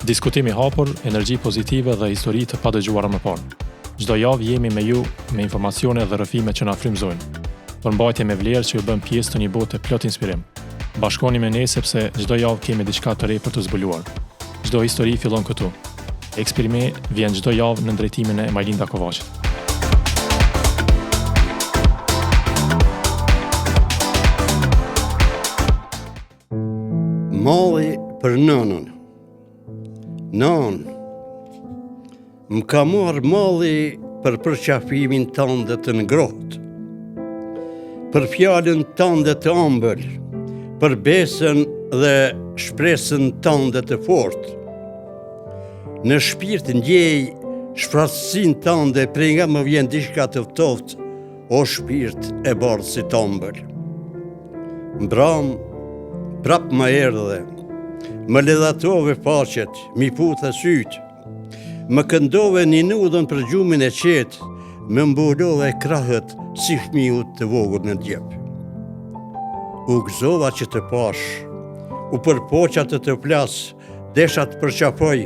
Diskutim i hapur, energji pozitive dhe histori të padëgjuara më parë. Çdo javë jemi me ju me informacione dhe rrëfime që na frymëzojnë. Përmbajtje me vlerë që ju bën pjesë të një bote plot inspirim. Bashkoni me ne sepse çdo javë kemi diçka të re për të zbuluar. Çdo histori fillon këtu. Eksprime vjen çdo javë nën drejtimin e Majlinda Kovaçit. Malli për nënën. Nanë, më ka marrë malli për përqafimin tënd të ngrohtë, për fjalën tënde të ambël, për besën dhe shpresën tënde të fortë. Në shpirt ndjej shfratësinë tënde prej nga më vjen diçka të ftoftë, o shpirt e bardhë si tambël. Mbram, prap më erdhe, më ledhatove faqet, m'i puthe sytë, më këndove ninudhën për gjumin e qetë, më mbulove krahët si fmiut të vogël në djep. U gëzova që të pashë, u përpoqa të të flas, desha të përqafoj,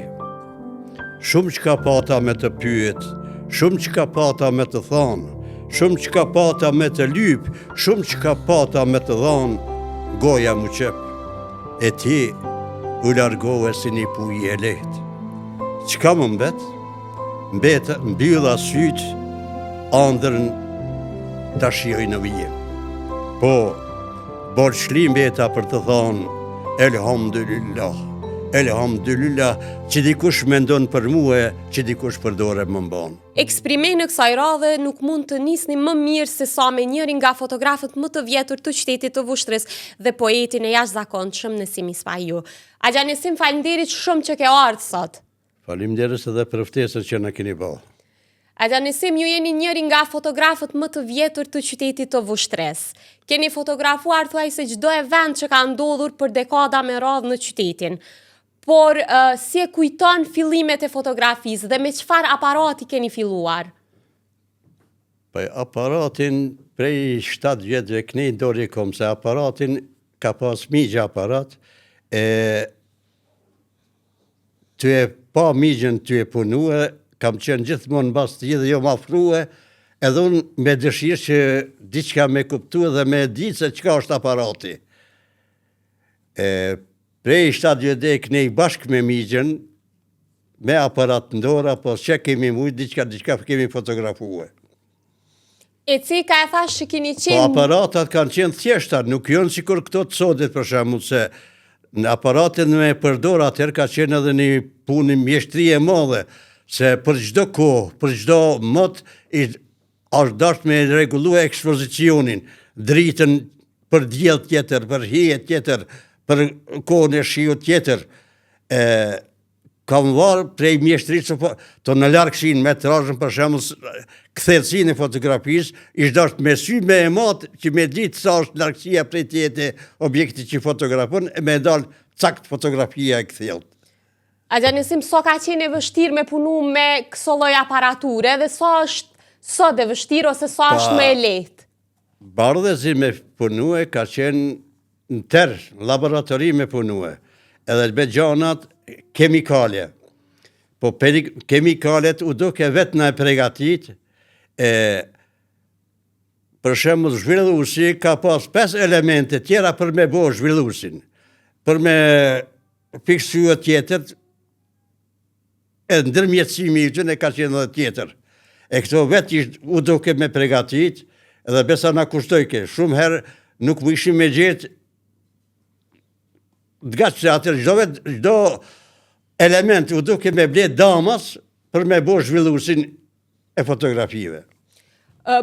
Shumë çka pata me të pyet, shumë çka pata me të thanë, shumë çka pata me të lyp, shumë çka pata me të dhanë, goja m'u qep. E ti u largove si një puje e lehtë. Çka më mbet? Mbet mbylla sytë, andërn ta shijoj në vijim. Po, Borxhli mbeta për të thanë, Elhamdulillah, Elhamdulillah, që dikush mendon për mue, që dikush për dore më mban. Eksprimenë kësaj radhe nuk mund të nisnim më mirë se sa me njërin nga fotografët më të vjetër të qytetit të Vushtrrisë dhe poetin e jashtëzakonshëm Nesim Ispahiu. Axha Nesim, faleminderit shumë që ke ardhë sot. Faleminderit edhe për ftesën që na keni bërë. Axha Nesim, ju jeni njëri nga fotografët më të vjetër të qytetit të Vushtrrisë. Keni fotografuar thuajse çdo event që ka ndodhur për dekada me radhë në qytetin. Por, uh, si e kujton fillimet e fotografisë dhe me çfarë aparati keni filluar? Po aparatin prej 7 vjetëve kënej n'dorë e kom, se aparatin ka pas mixha aparat, e Tu e pa mixhën tu e punue, kam qenë gjithmonë mbas tij dhe jom afrue, edhe unë me dëshirë që diçka me kuptue dhe me ditë se çka është aparati. E, prej 7 vjetë e kënej bashkë me mixhën, me aparat në dorë, apo që kemi mujtë, diçka, diçka kemi fotografue. E ceka e thash që keni po, qenë... Po aparatat kanë qenë thjeshta, nuk janë sikur këto të sotit për shembull se në aparatin me përdor atëherë ka qenë edhe një punë mjeshtri e madhe, se për çdo kohë, për çdo mot i është dasht me rregullu ekspozicionin, dritën për diell tjetër, për hije tjetër, për kohën e shiut tjetër. E, Kam varë prej mjeshtrisë së të në largësinë, metrazhën, për shembull, kthellësinë e fotografisë, ish dasht me sy me e matë që me ditë sa është largësia prej teje te objekti që fotografon, e me dalë cakt fotografia e kthjellët. Axha Nesim, sa ka qenë e vështirë me punu me këso lloj aparature dhe sa është sot e vështirë ose sa është më e lehtë? Bardhezi me punue ka qenë në terr, në laboratori me punue, edhe me gjanat kemikale. Po kemikalet u duke vetë na e pregatit, e për shembull zhvilluesi ka pas 5 elemente tjera për me bo zhvilluesin, për me fiksue tjetër, E ndërmjetësimi i tyne ka qenë edhe tjetër. E këto vetë ish u duke me pregatit, edhe besa na kushtojke. Shumë herë nuk mujshim me gjetë të gatshme, se atëherë çdo vetë, çdo element u duke me ble damas për me bo zhvilluesin e fotografive.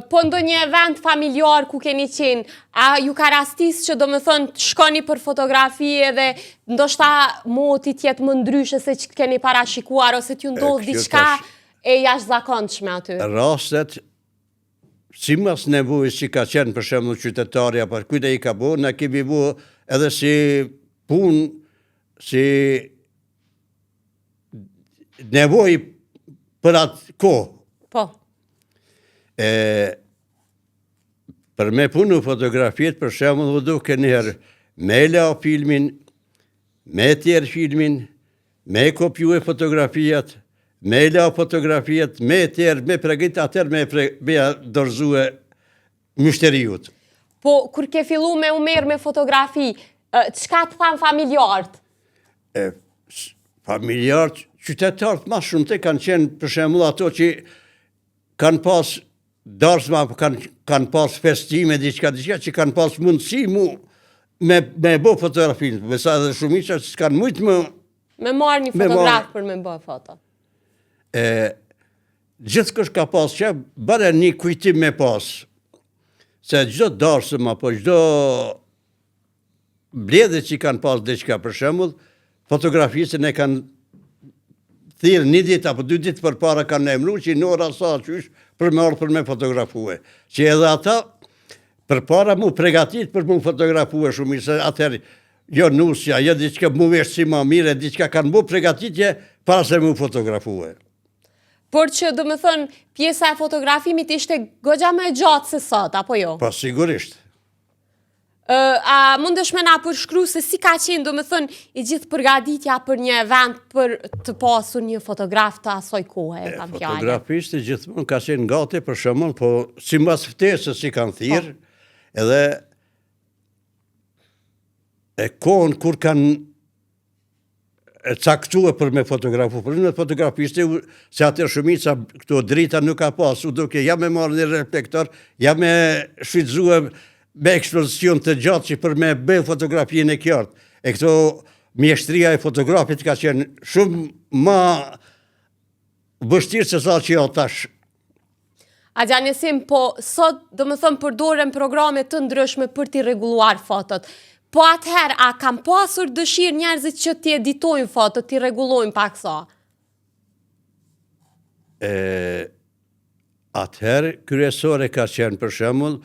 Po ndonjë event familjar ku keni qenë, a ju ka rastis që domethënë të shkoni për fotografi edhe ndoshta moti t'jetë më ndryshe se që keni parashikuar ose t'ju ndodhë diçka e jashtëzakonshme aty? Rastet, simas nevojës që ka qenë për shembull qytetari apo kujt e i ka bo, na kemi bo edhe si punë, si nevojë për atë kohë. Po. E, për me punu fotografiet, për shembull, u duke njëherë me la filmin, me tjerr filmin, Me e kopjue fotografiat, me e la fotografiat, me e terë, me pregatit, atëherë me e pre, me ja dorëzue myshteriut. Po, kur ke fillu me u merr me fotografi, çka të thanë familjarët? E, familjarët, qytetarët ma shumë të kanë qenë, për shembull, ato që kanë pas darsma, kanë, kanë pas festime, diçka, diçka, që kanë pas mundësi mu me, me bo fotografinë, me sa edhe shumica që s'kanë mujtë më... Me marrë një fotograf për me bo foto. E, gjithkush ka pas që bare një kujtim me pas, se çdo darsëm apo çdo mbledhje që kanë pas diçka për shembull, fotografistin e kanë thirrë një ditë apo dy ditë përpara kanë emru që në ora sa qysh për me ardhë për me fotografue. Që edhe ata përpara mu pregatit për mu fotografue shumë, se atëherë jo nusja, jo diçka mu vesh si ma mirë, diçka kanë mu pregatitje para se mu fotografue. Por që, domethënë, pjesa e fotografimit ishte goxha më e gjatë se sot, apo jo? Po, sigurisht. A mundesh me na përshkru se si ka qenë, domethënë, i gjithë përgatitja për një event për të pasur një fotograf të asoj kohe, e kam fjalën. Fotografisti gjithmonë ka qenë gati për shembull, po simbas ftesës si kanë thirrë, po. edhe e kohën kur kanë e caktue për me fotografu, për në fotografisti, se atë shumica këto drita nuk ka pas, u duke ja me marrë një reflektor, ja me shfrytëzue me ekspozicion të gjatë që për me bë fotografinë e kjartë. E këto mjeshtria e fotografit ka qenë shumë ma vështirë se sa që jo tash. Axha Nesim, po sot, domethënë, përdoren programe të ndryshme për t'i rregulluar fotot. Po atëherë, a kanë pasur dëshirë njerëzit që t'i editojnë fotot, t'i rregullojnë pak sa? E, atëherë, kryesore ka qenë për shembull,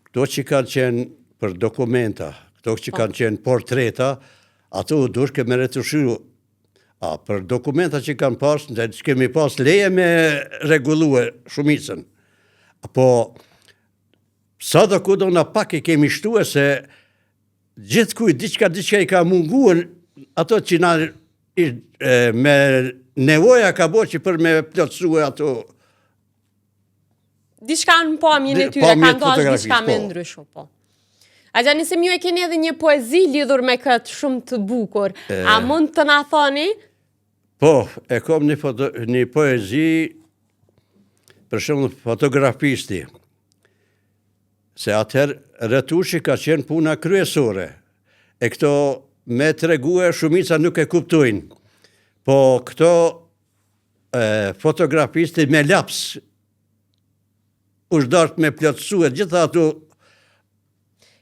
këto që kanë qenë për dokumenta, këto që po. kanë qenë portreta, ato u dushke me retushu A, për dokumenta që kanë pas, ne s'kemi pas leje me rregullue shumicën. Po, sado kudo na pak e kemi shtue se gjithkujt diçka diçka i ka mungue ato që na i, e, me nevoja ka bo që për me plotësue ato Diçka në pamjen e tyre, kanë dashur diçka me po. ndryshu, po. Axha Nesim ju e keni edhe një poezi lidhur me këtë shumë të bukur. E... A mund të na thoni? Po, e kom një, foto, një poezi për shembull fotografisti. Se atëherë retushi ka qenë puna kryesore. E këto me tregue shumica nuk e kuptojnë. Po këto e, fotografisti me laps u dasht me plotësue gjitha ato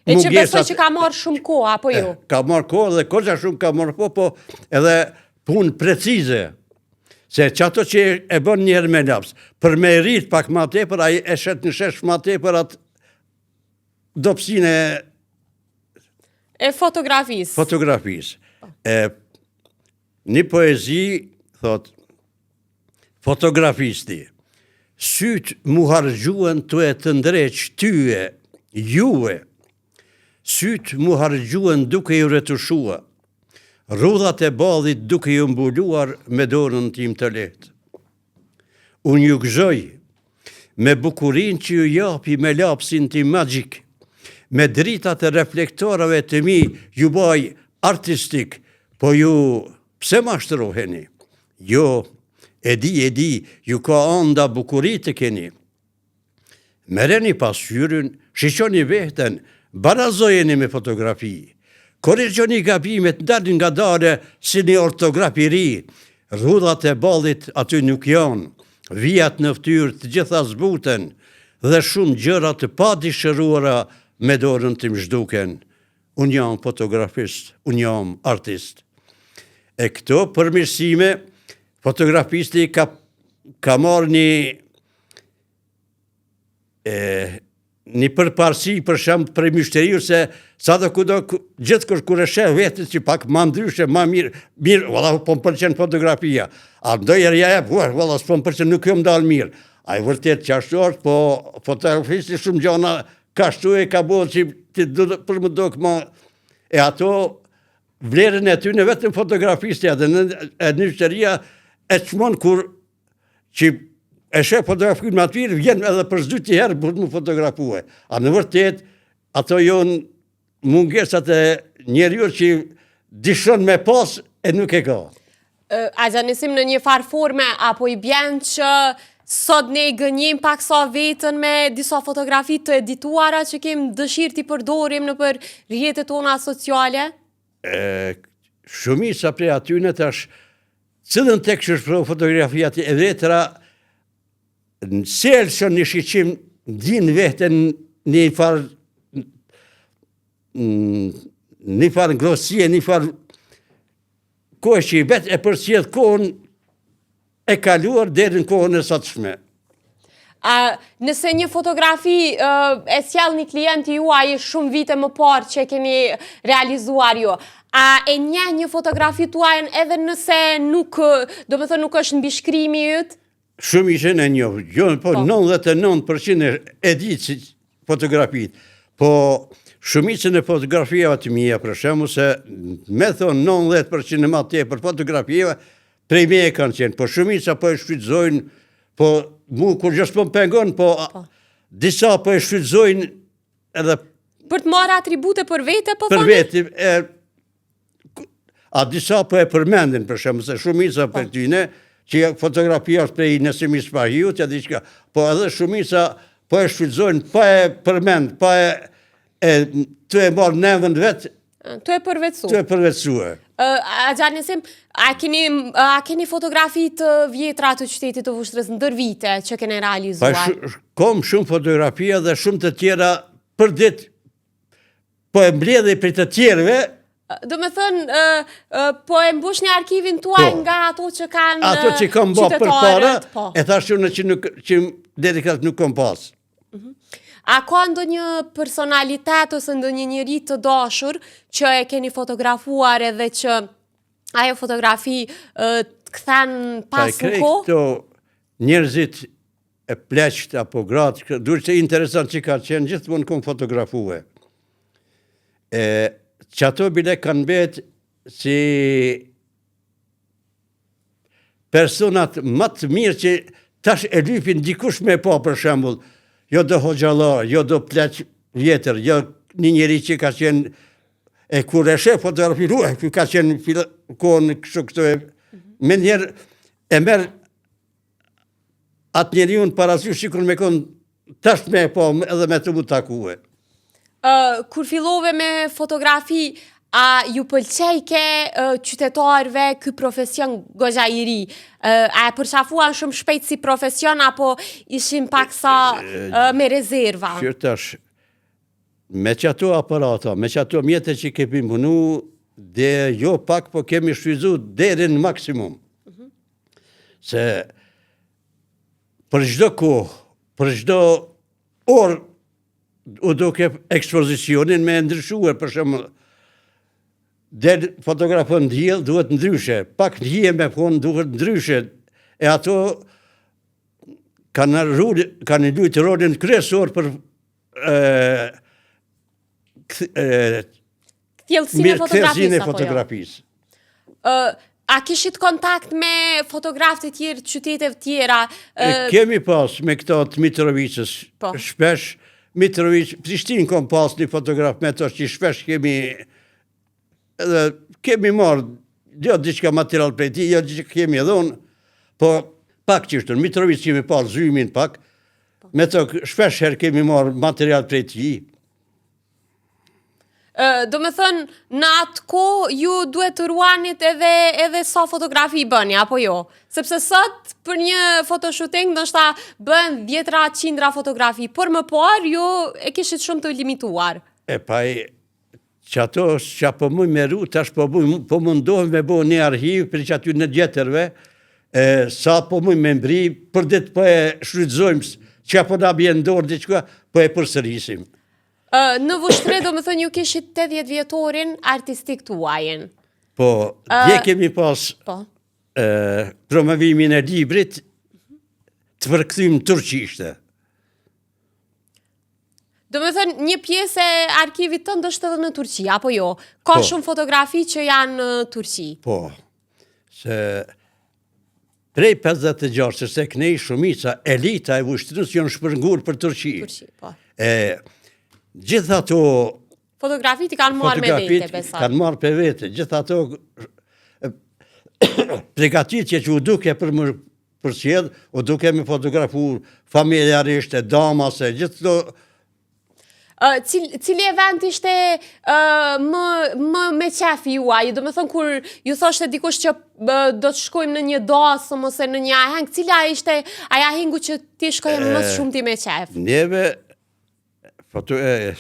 E që besoj që ka marrë shumë kohë, apo jo? Ka marrë kohë dhe goxha shumë ka marrë kohë, po edhe punë precize. Se që ato që e bën njëherë me laps, për me rrit pak ma tepër, ai e shet në shesh ma tepër atë dobësinë e... E fotografisë. Fotografisë. E, Një poezi, thot, fotografisti, sytë m'u harxhuen tue të ndreq tyje, juve, sytë m'u harxhuen duke ju retushua, rrudhat e ballit duke ju mbuluar me dorën tim të lehtë. Unë ju gëzoj me bukurinë që ju japi me lapsin tim magjik, me dritat e reflektorëve të mi ju baj artistik, po ju pse mashtroheni? Jo, e di, e di, ju ka anda bukuri të keni. Merreni pasqyrën, shiqoni vehten, barazojeni me fotografi. Korrigjoni gabimet dalëngadalë si një ortograf i ri. Rrudhat e ballit aty nuk janë, vijat në fytyrë të gjitha zbuten dhe shumë gjëra të padëshiruara me dorën tim zhduken. Unë jam fotografist, unë jam artist. E këto përmirësime, fotografisti ka, ka marrë një e, një përparësi për shembull prej myshteriut se sado kudo gjithkush kur e sheh veten që pak ma ndryshe, ma mirë, mirë, valla po më pëlqen fotografia. A ndonjëherë ja jep, valla s'po më pëlqen, nuk jam dalë mirë. A e vërtet që ashtu është, po fotografisti shumë gjana ka shtu e ka bo që ti do për më dok ma e ato. Vlerën e tyne vetëm fotografisti edhe në, e myshteria e çmon kur që e sheh fotografinë ma të mirë, vjen edhe për s'dyti herë për m'u fotografue. A në vërtet, ato jonë mungesat e njeriut që dëshiron me pas e nuk e ka. Axha Nesim në një farë forme, apo i bjen që sot ne gënjejmë paksa veten me disa fotografi të edituara që kem dëshirë t'i përdorim nëpër rrjetet tona sociale? E, shumica prej atyne tash, cilën të kqyrsh për fotografiat e vjetra, si e lëshon një shiqim, ndin vehten një farë një farë ngrohtësie, një farë kohë që i vetë e përcjell kohën e kaluar deri në kohën e sotshme. A, nëse një fotografi e sjell një klient i juaj shumë vite më parë që e keni realizuar ju, a e njeh një fotografi tuajën edhe nëse nuk, domethënë nuk është mbishkrimi yt? Shumicën e njoh, jo, po, po. 99% e di si fotografitë, po shumicën e fotografive të mia, për shembull se me thonë 90% e ma tepër fotografive, prej meje kanë qenë, po shumica po e shfrytëzojnë, po mu kurgjë s'po më pengon, po, po. disa po e shfrytëzojnë edhe... Për të marrë atribute për vete, po thoni? Për vete, e, A disa po e përmendin, për shembull, se shumica po. prej tyne, që fotografia është prej Nesim Spahiut, ja diçka, po edhe shumica po e shfrytëzojnë pa e përmend, pa e, e tu e marrë në vend vetë, Tu e përvetësu. Tu e përvetësu. Axha Nesim, a keni, a keni fotografi të vjetra të qytetit të Vushtrrisë ndër vite që keni realizuar? Pa, sh, kom shumë fotografia dhe shumë të tjera për ditë Po e mbledhi prej të tjerëve. Domethënë, po e mbushni arkivin tuaj po, nga ato që kanë Ato që kam ba përpara, po. e thashë unë që, nuk, që deri këtë nuk kom pas. Mhm. A ka ndonjë personalitet ose ndonjë njeri të dashur që e keni fotografuar edhe që ajo fotografi të kthen pas në kohë? Këto njerëzit e pleqtë apo gratë, duhet që interesant që ka qenë, gjithmonë kom fotografue. E, që ato bile kanë mbetë si personat më të mirë që tash e lypin dikush me pa për shembull, jo do hoxhallar, jo do pleq vjetër, jo një njeri që ka qenë e kur e sheh fotografinë, ua, ky ka qenë kohën kështu kështu e menjëherë e merr atë njeriun parasysh sikur me kon tash me e pa edhe me të mu takue. Uh, kur fillove me fotografi, a ju pëlqejke uh, qytetarëve ky profesion goxha i ri? Uh, a e përqafuan shumë shpejt si profesion, apo ishin paksa uh, me rezerva? Qyr tash, me qato aparata, me qato mjete që kemi punu, dhe jo pak, po kemi shfrytzu deri në maksimum. Se për çdo kohë, për çdo orë, u duke ekspozicionin me ndryshuar, për shembull, del fotografon diell, duhet ndryshe, pak hije me konë, duhet ndryshe, e ato kanë rul, kanë lujtë rolin kryesor për e, e, Kthjelltësinë e fotografisë, apo jo? fotografisë. A kishit kontakt me fotografë të tjerë të qyteteve tjera? E, kemi pas me këto të Mitrovicës, po. shpesh, Mitrovicë, Prishtinë kom pas një fotograf me to që shpesh kemi, edhe kemi marrë, jo diçka material prej tij, jo diçka kemi edhe unë, po pak që është në Mitrovicë kemi pas Zymin pak, po. me to shpesh herë kemi marrë material prej tij, Domethënë, në atë kohë ju duhet të ruanit edhe, edhe sa fotografi bëni, apo jo? Sepse sot, për një photoshooting, ndoshta bëhen dhjetra, qindra fotografi, por më parë ju e kishit shumë të limituar. E pa i, që ato që po muj me ru, tash po, muj, po mundohem me bo një arhiv për që aty në djetërve, e, sa po muj me mbri, për ditë po e shfrytëzojmë, që po na bjen n'dorë diçka, po e përsërisim. Në Vushtrri, domethënë, ju kishit 80 vjetorin artistik tuajin. Po, dje kemi pas po. promovimin e librit të përkthym turqishte. Domethënë, një pjesë e arkivit tënd është edhe në Turqi, apo jo? Ka po. shumë fotografi që janë në Turqi. Po, se prej 56 se knej shumica, elita e Vushtrrisë janë shpërngul për Turqi. Turqi, po. E, gjithë ato... Fotografitë i kanë marrë me vete, besa. Kanë marrë me vete, gjithë ato pregatitje që u duke për më përcjell, u duke me fotografu familjarisht e damas e gjithë këto Uh, cil, cili event ishte uh, më, më me qef juaj? Domethënë, kur ju thoshte dikush që uh, do të shkojmë në një dasëm ose në një aheng, cila ishte ai ahengu që ti shkoje më së shumti me qef? Neve, Po të, e,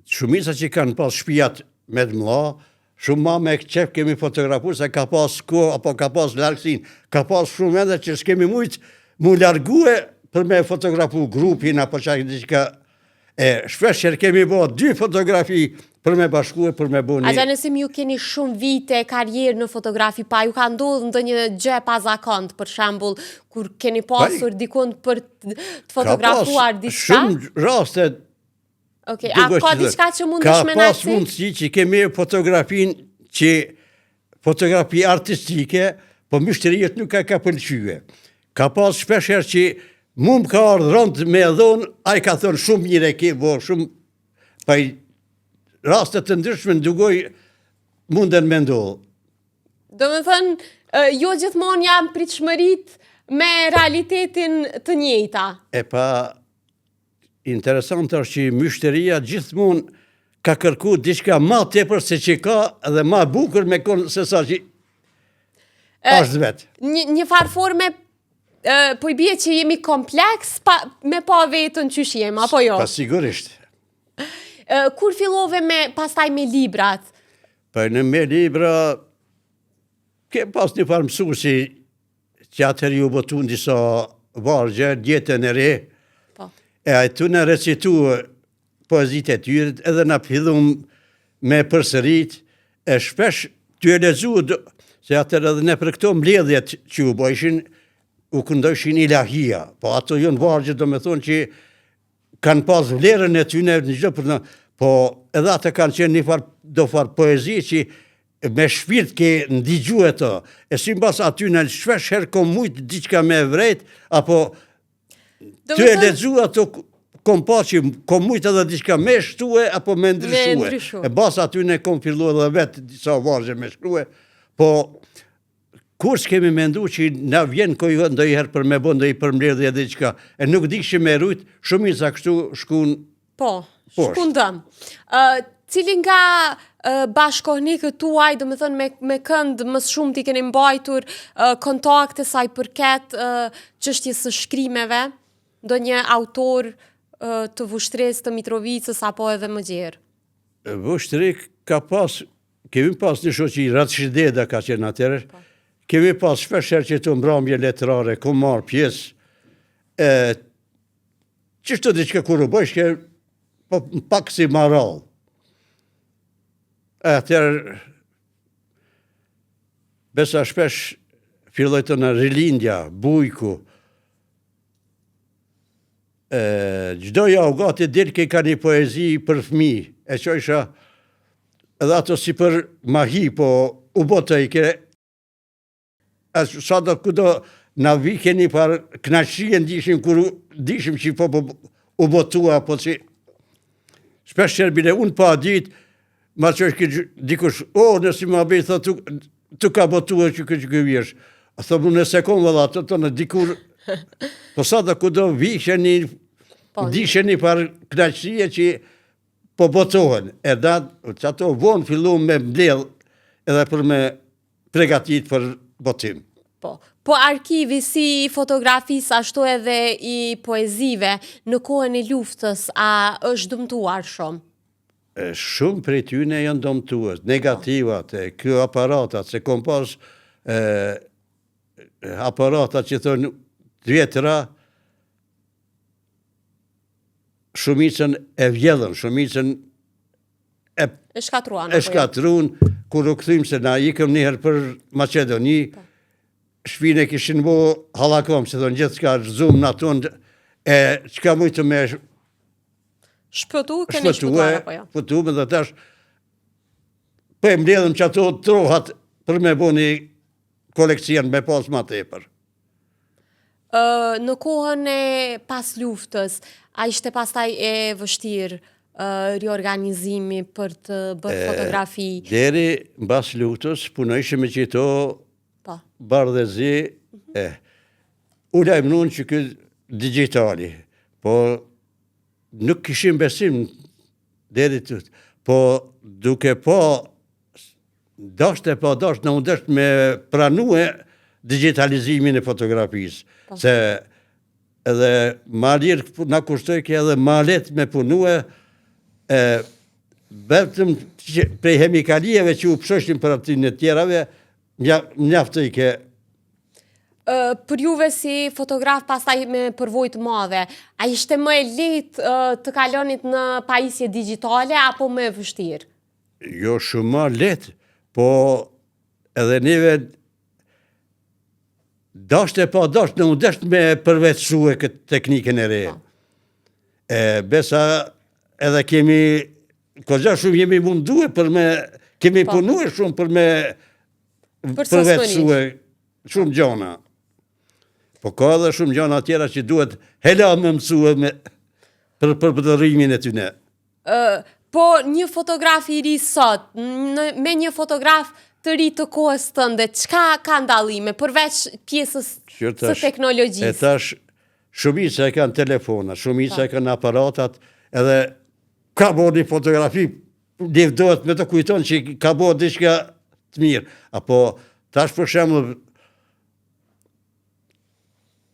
shumica që kanë pas shpijat me të mëdha, shumë ma me qef kemi fotografu se ka pas kohë apo ka pas largësin, ka pas shumë vende që s'kemi mujtë mu largue për me fotografu grupin apo që diçka e shpesh herë kemi bo dy fotografi për me bashku e për me bo një... Axha Nesim ju keni shumë vite karrierë në fotografi, pa ju ka ndodhë ndonjë gjë e pazakontë, për shembull, kur keni pasur dikund për të fotografuar diçka? Shumë raste Okej, a ka diçka që mundesh me na Ka pas mundësi që kemi fotografin që fotografi artistike, po myshterijët nuk ka ka pëlqye. Ka pas shpesh herë që mu më ka ardhë rëndë me e dhonë, ai ka thënë shumë mirë e ke, bo, shumë, pa i raste të ndryshme në dugoj munden me ndodhë. Domethënë, jo gjithmonë janë pritshmëritë me realitetin të njëjta. E pa, interesant është që myshteria gjithmonë ka kërku diçka ma tepër se që ka dhe ma bukur me konë se sa që është vetë. Një, një farë forme, po i bie që jemi kompleks pa, me pa vetën qysh jemi, apo jo? Pa sigurisht. Kur fillove me, pastaj me librat? Po në me libra, ke pas një farë mësusi që atëherë ju botun disa vargje, Jetën e re, po. e ai tu na recitu poezitë e tyre, edhe na fillum me përsërit, e shpesh tu e lexu, se atëherë edhe nëpër këto mbledhjet që u bojshin, u këndojshin ilahia, po ato janë vargje, domethonë që kanë pas vlerën e tyne në çdo për po edhe ato kanë qenë një farë do farë poezi që me shpirt ke ndigju ato e simbas atyne shpesh herë kom mujt diçka me vrejt apo tu e lexu ato kom pa që kom mujt edhe diçka me shtue apo me ndryshue. E bas atyne kom fillu edhe vetë disa vargje me shkrue, po Kur s'kemi mendu që na vjen koha ndonjëherë për me bo ndonjë përmbledhje diçka, e nuk dishim me rujt, shumica kështu shkun Po, shkun dëm. Uh, cili nga uh, bashkohnikët tuaj, domethënë me, me kënd më së shumti keni mbajtur uh, kontakte sa i përket uh, çështjes së shkrimeve, ndonjë autor uh, të Vushtrrisë, të Mitrovicës apo edhe më gjerë? Vushtri ka pas Kemi pas një shoqi, Raçi Deda ka qenë atëherë, po. kemi pas shpesh herë qëto mbramje letrare, kom marrë pjesë, e, qështu diçka kur u bojshke, po pak si ma rrallë. E atëherë, besa shpesh filloi të në rilindja, bujku, Çdo javë gati dilke ka një poezi për fëmi, e çojsha edhe ato si për mahi, po u botojke, e sado kudo na vike një farë knaqësie ndishim, kur dishim që po, po u botua, po që shpesh herë bile unë pa ditë, ma çojke dikush, o, nësi ma bëj, thot, Të ka botua që kë që kë vjesh. A thë më nëse kom vëlla, të të në dikur, po sado kudo vishe një, po, dishe një farë knaqësie që po botohen. E da, që ato vonë fillu me mbledh edhe për me pregatit për botim. Po, po arkivi si i fotografisë ashtu edhe i poezive në kohën e luftës, a është dëmtuar shumë? Shumë prej tyne janë dëmtuar, negativat, e kjo aparatat, se kom pas e, aparatat që thonë të vjetra, shumicën e vjedhën, shumicën e, e shkatruan, e jo? shkatruan, kur u kthym se na ikëm njëherë për Maqedoni, po. shpinë e kishin bo hallakom, se thonë gjithçka rrëzum në aton, e çka mujtë me. Shpëtu, keni shpëtuar apo jo? Shpëtu, dhe tash po e mbledhëm qato trohat për me bo një koleksion me pas ma tepër. Në kohën e pas luftës, a ishte pastaj e vështirë riorganizimi për të bërë fotografi? Deri mbas luftës, punojshim me qito po. bardh e zi, mhm. e, u lajmnun që ky digjitali, po nuk kishim besim deri të, po duke pa dasht e pa dasht, na u desht me pranue digjitalizimin e fotografisë, po. se edhe ma lirë na kushtojke edhe ma lehtë me punue, e, vetëm që, prej hemikalijeve që u pëshojshin për atyne tjerave, mjaftojke Për juve si fotograf pastaj me përvojë të madhe, a ishte më e lehtë të kalonit në pajisje digjitale apo më e vështirë? Jo, shumë ma lehtë, po edhe neve dasht e pa dasht, na u desht me përvetësue këtë teknikën e re. Po. E besa edhe kemi, kogja shumë jemi mundue për me, kemi po. punue shumë për me përvetësue shumë gjona. Po ka edhe shumë gjona tjera që duhet hela me mësue me, për përdorimin e tyne. Po një fotograf i ri sot, në, me një fotograf të ri të kohës tënde, çka ka ndallime, përveç pjesës së teknologjisë? E tash, shumica e kanë telefona, shumica e po. kanë aparatat, edhe ka bo një fotografi Lavdohet me të kujton që ka bo diçka të mirë. Apo, tash për shembull,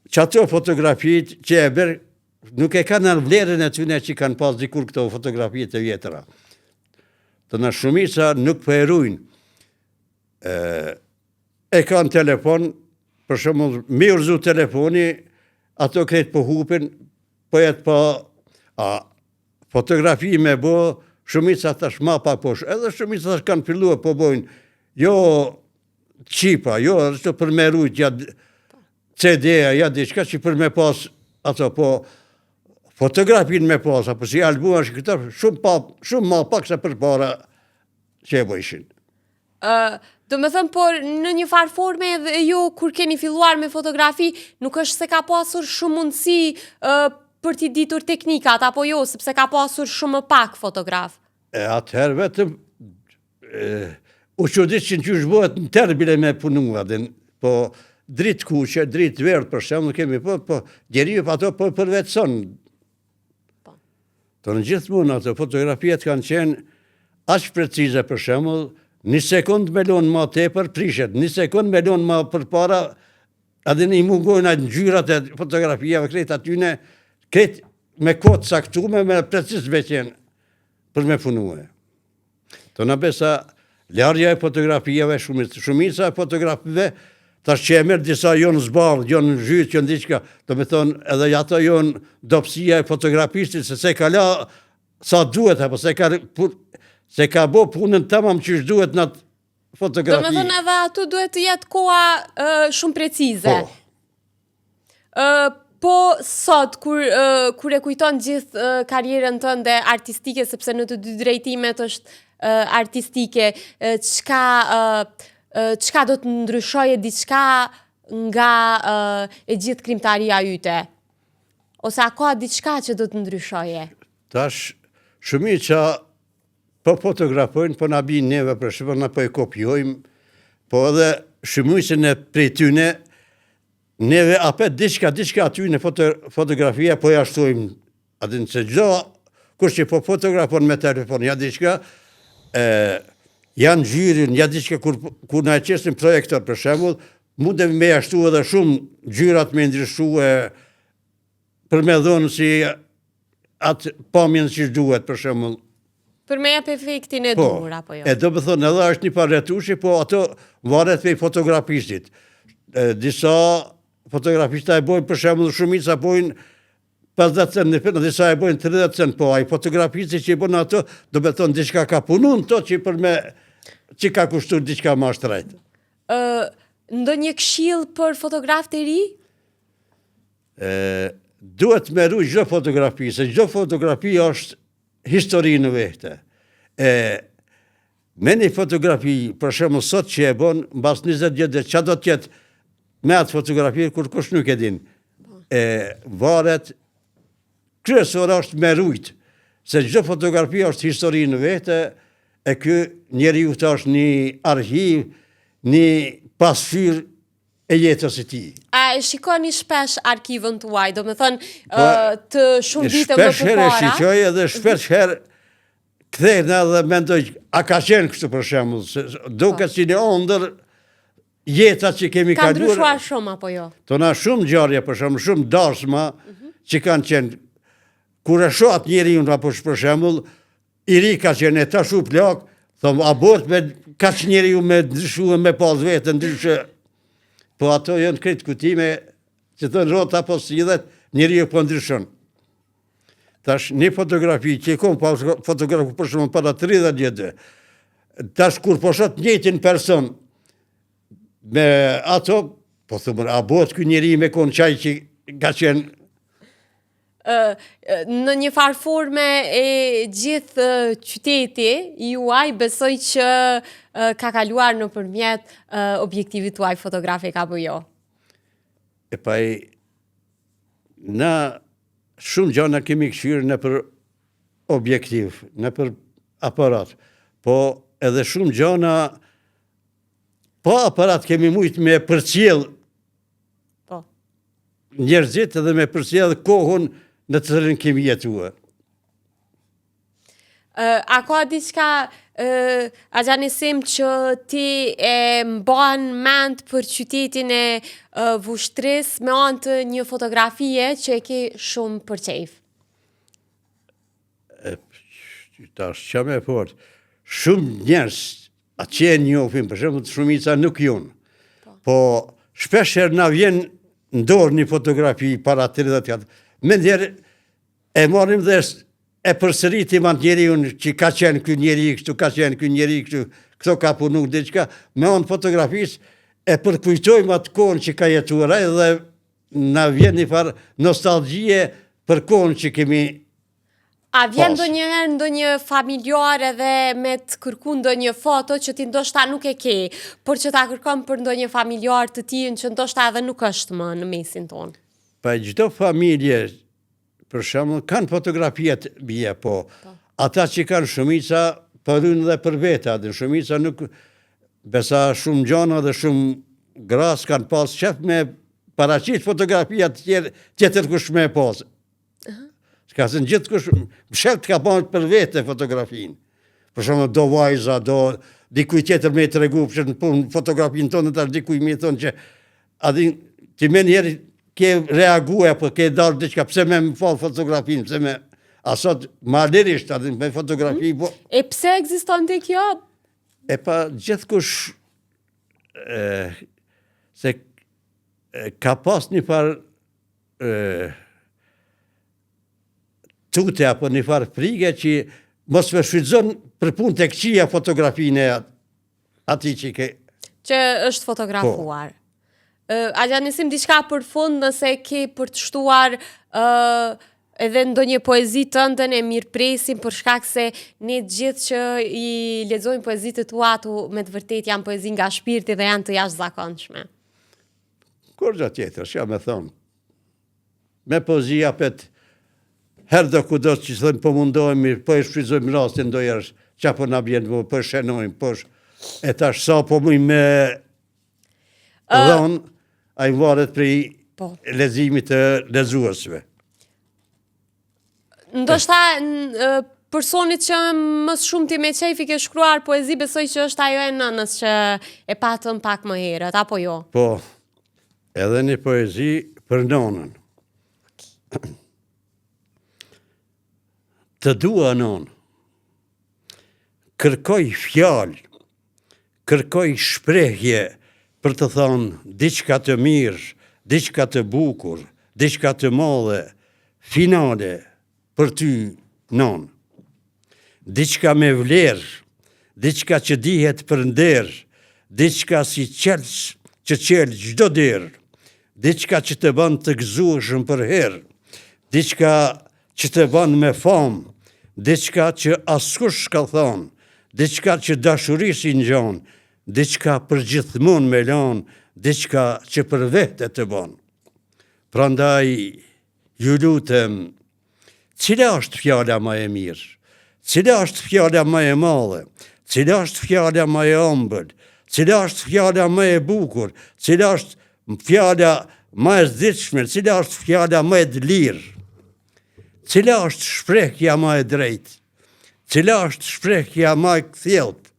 qato fotografitë që e bërë, nuk e kanë atë vlerën e tyne që kanë pas dikur këto fotografitë e vjetra. Të në shumica nuk po e rujnë. E, e kanë telefon, për shembull, me u rrëzu telefoni, ato krejt po hupin, po jetë po, a, Fotografi me bo, shumica tash ma pak po, edhe shumica tash kanë fillue po bojnë, jo qipa, jo, është për me rujt, ja CD-a, ja diçka që për me pas ato, po fotografin me pas, apo si album është këto, shumë, pa, shumë ma pak se përpara që e bojshin. Ë, domethënë, por në një farë forme edhe ju kur keni filluar me fotografi, nuk është se ka pasur shumë mundësi ë për t'i ditur teknikat apo jo, sepse ka pasur shumë më pak fotograf. E atëherë vetëm e, u çuditshin qysh bëhet në terr bile me punu adin, po dritë kuqe, dritë verdhë për shembull kemi po, po njeriu pa ato po përvetëson Po. Të në gjithmonë ato fotografiat kanë qenë aq precize për shembull, një sekond me lonë ma tepër prishet, një sekond me lonë ma përpara, edhe i mungojnë atë ngjyrat e fotografiave krejt atyne, krejt me kohë të caktume, me preciz me qenë për me punue. Të në besa, larja e fotografiave, shumica, shumica e fotografive, tash që e merr disa jonë zbardh, jonë zhyt, jonë diçka, do me thonë, edhe ato jonë dobësia e fotografistit, se s'e ka la sa duhet, apo s'e ka, s'e ka bo punën tamam qysh duhet në atë fotografi. Do me thonë edhe aty duhet të jetë koha uh, shumë precize. Po. Uh, po sot, kur, uh, kur e kujton gjithë uh, karrierën tënde artistike, sepse në të dy drejtimet është uh, artistike, uh, çka, uh, uh, çka do të ndryshoje diçka nga uh, e gjithë krijimtaria yte? Ose a ka diçka që do të ndryshoje? Tash, shumica po fotografojnë, po na bijnë neve për shembull, na po e kopjojmë, po edhe shumicën e prej tyne, neve apet diçka, diçka aty në foto, fotografia po ja shtojmë, a din se çdo, kush që po fotografon me telefon, ja diçka, e, ja ngjyrën, ja diçka, kur, kur na e qesim projektor për shembull, mundemi me ja shtu edhe shumë ngjyrat me ndryshu e, për me dhonë si atë pamjen që duhet, për shembull. Për me jep efektin e po, duhur, apo jo? E do me thonë, edhe është një farë retushi, po ato varet prej fotografistit. E, disa fotografista e bojnë, për shembull, shumica bojnë 50 cent në film, disa e bojnë 30 cent, po ai fotografisti që i bën ato, do me thonë, diçka ka punu në to që për me, që ka kushtu diçka ma shtrejt. Ë, ndonjë këshillë për fotografët e ri? E, duhet me ru çdo fotografi, se çdo fotografi është histori në vehte. E, me një fotografi, për shembull sot që e bon, mbas 20 vjetëve, ça do të jetë me atë fotografi, kurkush nuk e din. Po. E, varet, kryesore është me rujt, se çdo fotografi është histori në vehte, e ky njeriu është një arhiv, një pasqyrë e jetës së tij. A e shikoni shpesh arkivën tuaj, domethënë po, të shumë vite më përpara? Shpesh herë e shikoj edhe shpesh herë kthehna edhe mendoj, a ka qenë kështu për shembull, se duket po. si një ondërr jeta që kemi kaluar. Ka ndryshuar shumë apo jo? Të na shumë ngjarje për shembull, shumë dasma mm -hmm. që kanë qenë kur e shoh atë njeriun apo për shembull, I ri ka qenë e tash u plak, thom, a bohet me kaq njeriu me ndryshu e me pas veten ndryshe. Po ato janë krejt kujtime që thonë rrota po sillet, njeriu po ndryshon. Tash një fotografi që e kom pas fotografu për shembull para 30 vjetëve. Tash kur po shoh të njëjtin person me ato, po thom, a bohet ky njeri me kon qaj që ka qenë në një farë forme e gjithë qyteti juaj besoj që ka kaluar nëpërmjet objektivit tuaj fotografik apo jo? E pa i, na shumë gjana kemi kqyrë nëpër objektiv, nëpër aparat, po edhe shumë gjana pa aparat kemi mujtë me përcjell Po. Njerëzit edhe me përcjell kohën në të cilën kemi jetuar. A ka diçka axha Nesim që ti e mban mend për qytetin e Vushtrrisë me anë të një fotografie që e ke shumë për qejf? E, tash ça me fol. Shumë njerëz Atë që e njohim, për shembull, shumica nuk jonë. Po, po shpesh herë na vjen në dorë një fotografi para 30 vjet. Menjëherë e marrim dhe e përsëritim atë njeriun që ka qenë ky njeri kështu, ka qenë ky njeri kështu, këto ka punu diçka, me anë fotografisë e përkujtojmë atë kohën që ka jetuar ai dhe na vjen një farë nostalgjie për kohën që kemi A vjen ndonjëherë ndonjë familjar edhe me të kërku ndonjë foto që ti ndoshta nuk e ke, por që ta kërkon për ndonjë familjar të tijin që ndoshta edhe nuk është më në mesin tonë? Pa çdo familje, për shembull, kanë fotografiat bie, po, po. ata që kanë shumica po rujnë dhe për vete, dhe shumica nuk, besa shumë gjana dhe shumë gra s'kanë pas qef me paraqit fotografiat tjerë, tjetër kush me pas. S'ka se në gjithkush, mshef të ka pa për vete fotografinë. Për shembull, do vajza, do dikuj tjetër me i tregu, për në punë fotografinë tonë, tash dikuj me i thonë që, a din, ti menjëherë ke reagu apo ke dalë diçka, pse me më falë fotografinë, pse me, a sot ma lirisht, a din, me fotografi, po... E pse ekziston te kjo? E pa gjithkush, e, se ka pas një farë tute apo një farë frige që mos me shfrytëzon për punë të këqija fotografinë e atij që ke... Që është fotografuar. Po. Axha Nesim diçka për fund nëse ke për të shtuar uh, edhe ndonjë poezi tënden e mirëpresim për shkak se ne të gjithë që i lexojmë poezitë tua ato me të vërtetë janë poezi nga shpirti dhe janë të jashtëzakonshme. Kurgja tjetër, çka me thonë. Me poezi apet, herë do kudo që thënë po mundohemi, po e shfrytëzojmë rastin ndonjëherë, ça po na bjen, po, po e shenojmë, po sh... e tash sa po mujmë me dhonë, ai varet prej po. leximit të lexuesve. Ndoshta personit që më së shumti me qejf i ke shkruar poezi, besoj që është ajo e nënës që e patëm pak më herët, apo jo? Po, edhe një poezi për nënën. Të dua nënë, kërkoj fjalë, kërkoj shprehje për të thënë diçka të mirë, diçka të bukur, diçka të madhe, finale për ty, nënë. Diçka me vlerë, diçka që dihet për nder, diçka si çelës që çel çdo derë, diçka që të bën të gëzueshëm përherë, diçka që të bën me famë, Diçka që askush s'ka thonë, diçka që dashurisë i ngjan, diçka për gjithmonë me lanë, diçka që për vehte të bon. Prandaj, ju lutem, cila është fjala ma e mirë? Cila është fjala ma e madhe? Cila është fjala ma e ambël? Cila është fjala ma e bukur? Cila është fjala ma e zdritshme? Cila është fjala ma e dlirë? Cila është shprehja ma e drejtë? Cila është shprehja ma e kthjelltë?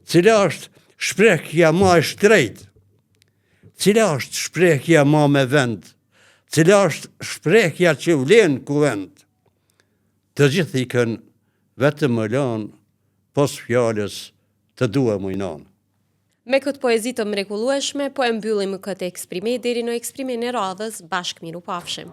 Cila është shprehja ma e shtrejtë? Cila është shprehja ma me vend? Cila është shprehja që vlen n'kuvend? Të gjithë ikën, vetëm më lanë, pos fjalës të dua moj nanë. Me këtë poezi të mrekullueshme po e mbyllim këtë eksprime deri në eksprimin e radhës bashkë mirupafshim.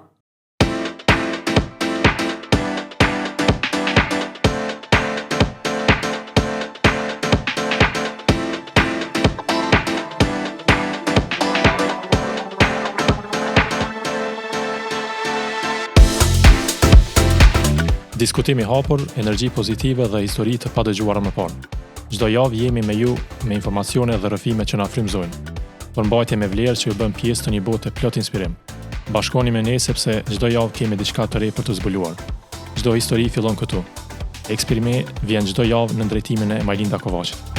Diskutim i hapur, energji pozitive dhe histori të padëgjuara më parë. Çdo javë jemi me ju me informacione dhe rrëfime që na frymëzojnë. Përmbajtje me vlerë që ju bën pjesë të një bote plot inspirim. Bashkoni me ne sepse çdo javë kemi diçka të re për të zbuluar. Çdo histori fillon këtu. Eksprime vjen çdo javë nën drejtimin e Majlinda Kovaçit.